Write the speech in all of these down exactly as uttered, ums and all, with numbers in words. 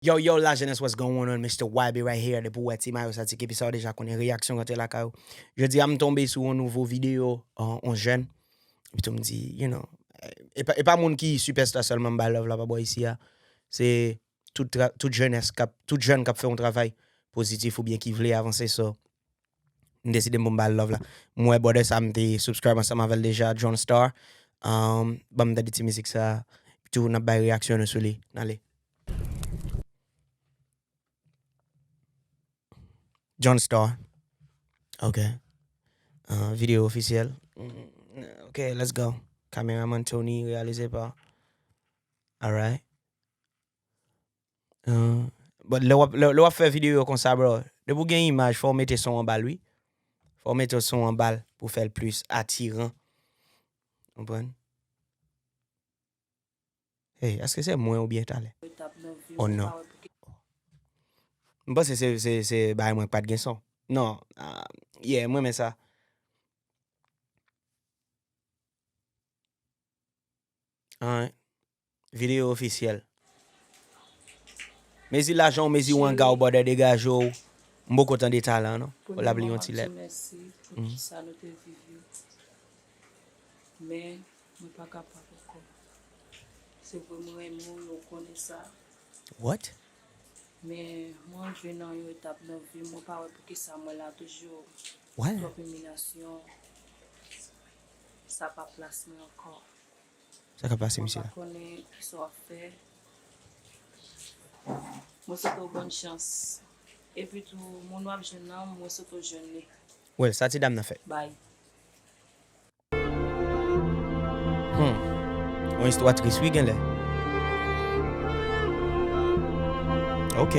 Yo, yo, la jeunesse, what's going on? Mister Y B right here. Depi w wè ti mayo sa tike, epi sa w deja konnen, reyaksyon rantre lakay ou. Jodi a, m tonbe sou yon nouvo videyo, uh, yon jèn. Epi tou m di, you know, e pa, e pa moun ki sipèsta sèlman m bay love la pa bò isi a. Se tout, tra- tout jenès k ap, tout jèn k ap fè yon travay pozitif oubyen ki vle avanse. So, m deside m pou m ba l love la. M wè brother sa m te subscribe ansanm avè l deja, John Star. Um, ban m tande ti mizik sa. Tou n ap bay reyaksyon nou sou li. N ale. John Star. Ok. Uh, videyo ofisyèl. Mm, ok, let's go. Kameraman Tony, reyalize pa. Alright. Uh, but lè w ap, lè, lè w ap fè videyo konsa, bro, depi w gen imaj, fò w mete son anba l, wi. Fò w mete son anba l pou fè l plis atiran. Konprann? Hey, èske se mwen oubyen talè? Oh non. M panse se, se, se bagay mwen k pa t gen son. Non, ah, yeah, mwen renmen sa. Alright. Videyo ofisyèl. Mezi lajan w, mezi wanga w, brother, degaje w. M poko tande talan, non. Ou la pli yon ti lè. Mèsi pou tout sa nou te viv yo. Men, mwen pa kapab ankò. Se vre, mwen renmen w, e w konnen sa. What? Men, mwen rive nan yon etap nan vi m, mwen pa wè poukisa mwen la toujou. What? Twòp imilyasyon, sa pa plas mwen ankò. Sa k ap pase, misye la? Mwen pa konnen kisa w ap fè. Mwen swete w bòn chans. Epi tou, moun w ap jwenn nan, mwen swete w jwenn li. Well, sa ti dam nan fè. Bye. Hmm. Yon istwa tris, wi, genlè. Ok.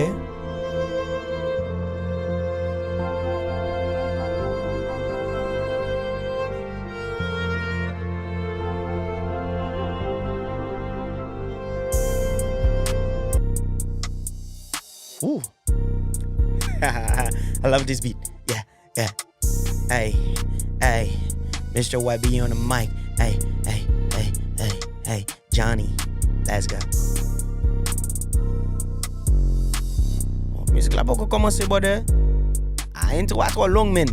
Ooh. I love this beat. Yeah, yeah. Hey, hey. Mister Y B on the mic. Hey, hey, hey, hey, hey. Johnny. Let's go. Bon, mizik la poko kòmanse, brother. Ah, intro a twò long, man.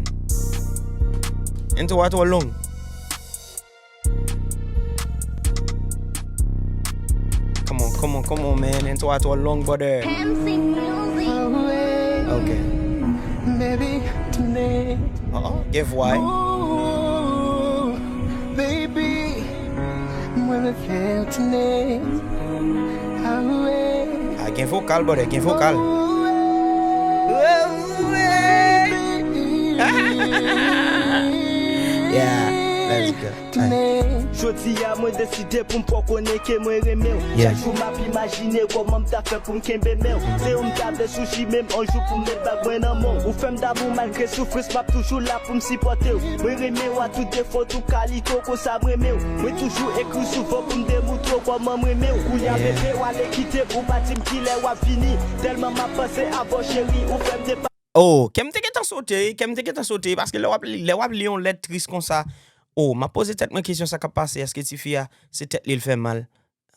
Intro a twò long. Come on, come on, come on, man. Intro a twò long, brother. M C Music. Ok. Baby, tonight. Oh, gen vwa, eh. Ooh, baby, mwen vle fè w tonight. Ah, ouais. Ah, gen vokal, brother, gen vokal. Oh, ouais. Yeah, let's go. Jodi a mwen deside pou m fè w konnen ke mwen renmen w. Yeah. Chak jou m ap imajine kòman m ta fè pou m kenbe men w. Se ou m ta vle sou chimen m, yon jou pou m met bag mwen nan men w. Ou fè m damou malgre soufrans, m ap toujou la pou m sipòte w. Mwen renmen w a tout defo, tout kalite w, konsa m renmen w. Mwen toujou ekri w souvan pou m demoutre w kòman m renmen w. Kounye a, yeah, bebe, w ale kite m, ou pa di m kilè w ap vini. Tèlman m ap panse avè w, cheri, ou fè m depa- Oh, kè m te gentan sote, kè m te gentan sote, paske lè w ap li, lè w ap li yon lèt tris konsa, oh, m ap poze tèt mwen kesyon sa k ap pase, èske tifi a, se tèt li l fè mal,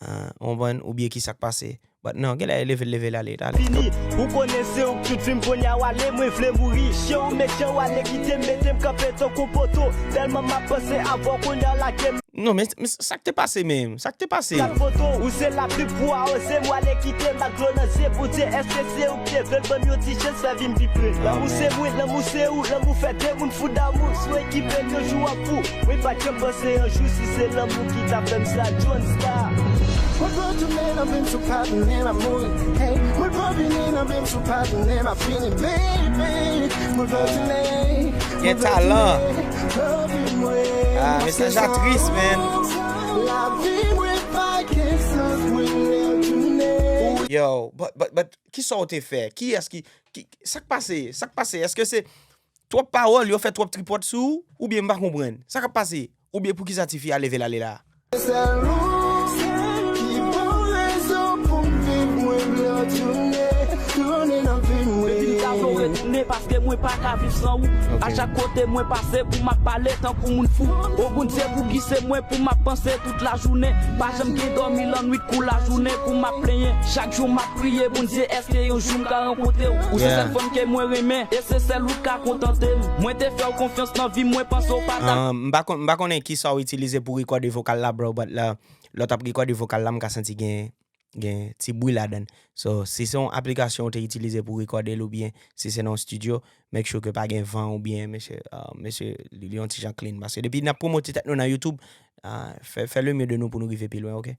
ah, w konprann, oubyen ki sa k pase? But non, genlè leve l, leve l ale, ale. Fini, ou konnen se ou k tout vi m, kounye a w ale, mwen vle mouri. Jan w mechan, w ale kite m, mete m kanpe tankou poto. Tèlman m ap panse avè w, kounye a w lage m. Non, men, men sa k te pase menm? Sa k te pase? Pran foto, ou se lapli pou awoze m, w ale kite m ak dlo nan zye. Pou Dye, èske se ou k te vle l ban m yon ti chans fè vi m pi pre? Lanmou se mwen, lanmou se ou, lanmou fè de moun fou damou. Si w ekipe m yon jou w ap fou. Mwen pa t janm panse yon jou si se lanmou ki ta fè m sa, John Star. Mwen vle w tounen nan vi m, si w pa tounen m ap mouri. Hey, mwen vle w vini nan vi m, si w pa tounen m ap fini, baby. Mwen vle w tounen. Gen talan. Ah, mesaj la tris, man. Yo, but, but, but, kisa w te fè? Kiyès ki, ki, sa k pase? Sa k pase? Èske se twòp pawòl, yo fè twòp tripòt sou ou, oubyen m pa konprann? Sa k ap pase? Oubyen poukisa tifi a leve l ale la? Sèl ou ki ban m rezon pou m viv, mwen vle w tounen, tounen nan vi m, wi. Fò retounen paske mwen pa ka viv san ou. A chak kote mwen pase pou m ap pale tankou moun fou. O Bondye, pouki se mwen pou m ap panse tout lajounen? Pa janm gen dòmi lannwit kou lajounen pou m ap plenyen. Chak jou m ap priye, Bondye, èske yon jou m ka rankontre w? Ou se sèl fanm ke mwen renmen, e se sèl ou k ka kontante m. Mwen te fè w konfyans nan vi m, mwen panse w pa ta. Ah, m pa kon- m pa konnen kisa w itilize pou rekòde vokal la, bro, but la, lè w t ap rekòde vokal la, m ka santi gen gen ti bri ladan l. So, si se yon aplikasyon ou te itilize pou rekòde l oubyen si se nan yon studio, make sure ke pa gen van oubyen mesye, ah, mesye, li, li yon ti jan clean. Paske depi n ap pwomote tèt nou nan YouTube, ah, fè, fè le mieux de nou pou nou rive pi lwen, oke?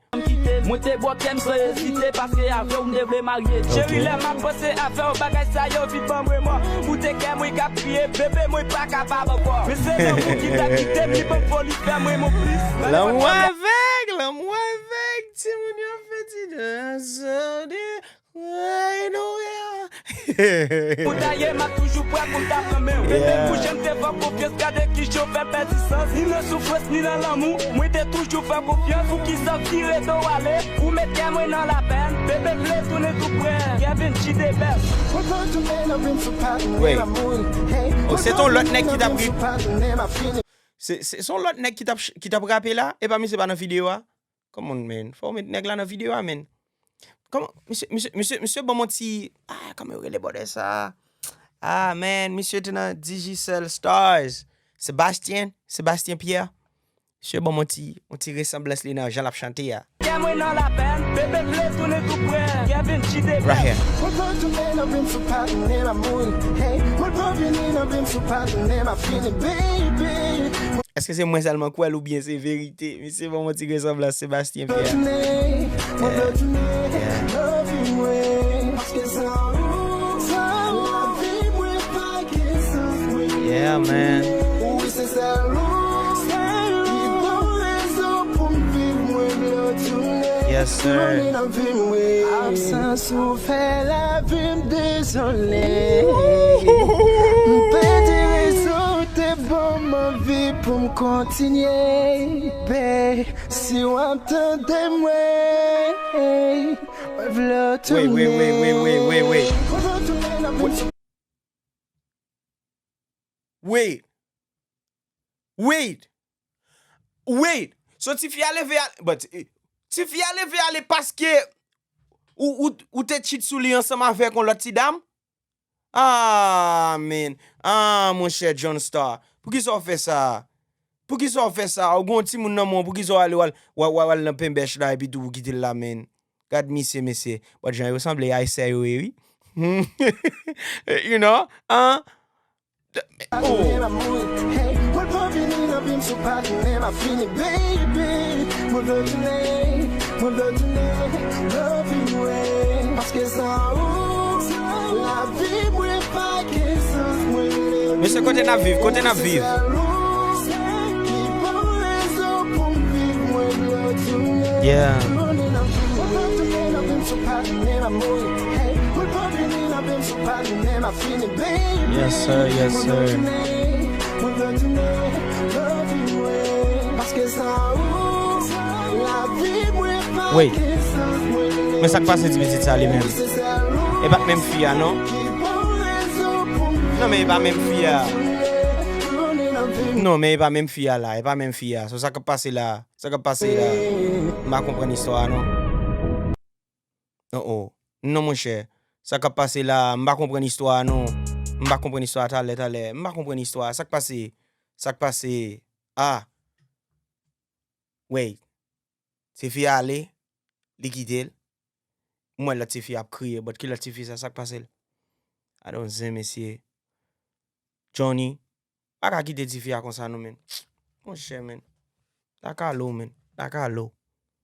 Mwen te bò kè m san ezite paske avè w m te vle marye. Cheri, lè m ap panse avè w, bagay sa yo vin ban mwen mò. Ou te kè mwen k ap kriye, bebe, mwen pa kapab ankò. Men se lanmou ki ta kite m, li ban m foli, fè mwen mon plis. Lanmou avèg, lanmou avèg. Timoun yo fè ti danse de Hallelujah. Pou ta ye, m ap toujou prè pou m ta pran men w. Bebe, pou jan m te fè w konfyans, gade ki jan w fè pèdi sans. Ni nan soufrans, ni nan lanmou, mwen te toujou fè w konfyans. Poukisa w vire do w ale? Ou met kè mwen nan lapèn. Bebe, m vle tounen tou prè. Kevin G de bèl. Mwen vle tounen nan vim sou patnè m amouri. Hey, oh, se ton lòt nèg ki t ap ri. Se, se, se yon lòt nèg ki t ap ch- ki t ap rape la, epa misye pa nan videyo a. Come on, man. Fò w met nèg la nan videyo a, man. Kòman, misye, misye, misye, misye ban m yon ti, ah, kòman yo rele bòdè sa? Ah, man, misye te nan Digicel Stars. Sebastien, Sebastien Pierre. Misye ban m yon ti, yon ti resanblans li nan jan l ap chante a. Kè mwen nan lapèn, bebe, m vle tounen tou prè. Kevin G de bèl. Right here. Mwen vle tounen nan vim sou patnè m amouri. Hey, mwen vle vini nan vim sou patnè m ap fini, baby. Èske se mwen sèlman k wè l oubyen se verite? Misye ban m yon ti resanblans Sebastien Pierre. Yeah, man. Yes, sir. Absans ou fè lavi m dezole. M pèdi rezon, ou te ban m anvi pou m kontinye. Babe, si w ap tande mwen, mwen vle w tounen. Wait, wait, wait, wait, wait, wait, wait. Wait. Wait. Wait. So tifi a leve ale, but, eh, tifi a leve ale paske ou, ou, ou te cheat sou li ansanm avèk yon lòt ti dam? Ah, man. Ah, monchè John Star. Poukisa w fè sa? Poukisa w fè sa? Ou gen yon timoun nan men w, poukisa w ale w al, w al, w al, w al nan penbèch la epi tou ou kite l la, man? Gad misye, mesye. But jan yo sanble ayisyen yo ye, wi. You know? Hein? Oh. Mesye, kote n ap viv? Kote n ap viv? Yeah. Yes, sir, yes, sir. Wait. Men sa k pase ti pitit sa li menm? E pa t menm fi a, non? Non, men e pa menm fi a. Non, men e pa menm fi a la. E pa menm fi a. So, sa k ap pase la? Sa k ap pase la? M pa konprann istwa a, non. Oh, oh. Non, monchè. Sa k ap pase la? M pa konprann istwa a, non. M pa konprann istwa a. Talè, talè. M pa konprann istwa a. Sa k pase? Sa k pase? Ah. Wait. Tifi a ale, li kite l. M wè lòt tifi ap kriye, but ki lòt tifi sa, sa k pase l? Gadon zen, mesye. Johnny, pa ka kite tifi a konsa non, men. Monchè, men. Dakalo, men. Dakalo.